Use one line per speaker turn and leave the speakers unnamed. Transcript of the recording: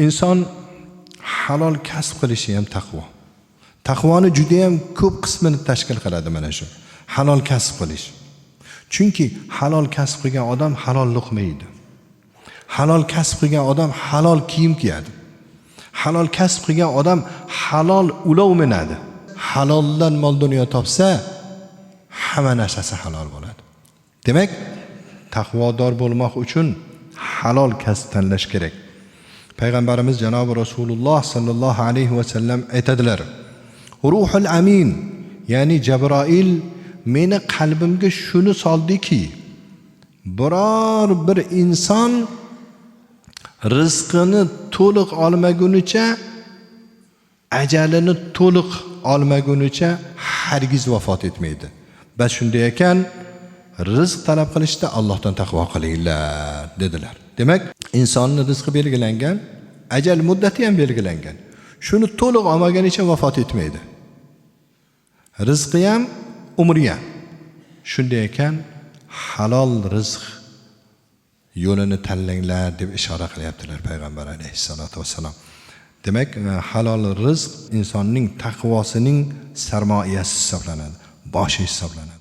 Inson halol kasb qilishi ham taqvo. Taqvoni juda ham ko'p qismini tashkil qiladi mana shu. Halol kasb qilish. Chunki halol kasb qilgan odam halol luqma yeydi. Halol kasb qilgan odam halol kiyim kiyadi. Halol kasb qilgan odam halol ulov minadi. Haloldan mol dunyo topsa, hamma narsasi halol bo'ladi. Demak, taqvodor bo'lmoq uchun halol kasb tanlash kerak. Payg'ambarimiz janobi Rasululloh sallallohu alayhi va sallam aytadilar: Ruhul Amin, ya'ni Jabroil meni qalbimga shuni soldiki, biror bir inson rizqini to'liq olmagunicha, ajalini to'liq olmagunicha hargiz vafot etmaydi. Bas shunday ekan, rizq talab qilishda Allohdan taqvo qilinglar, dedilar. Demak, insonning rizqi belgilangan, ajal muddati ham belgilangan. Shuni to'liq olmaganicha vafot etmaydi. Rizqi ham, umri ham. Shunday ekan, halol rizq yo'lini tanlanglar deb ishora qilyaptilar payg'ambar alayhissalatu vassalom. Demak, halol rizq insonning taqvosining sarmoyasi hisoblanadi, boshi hisoblanadi.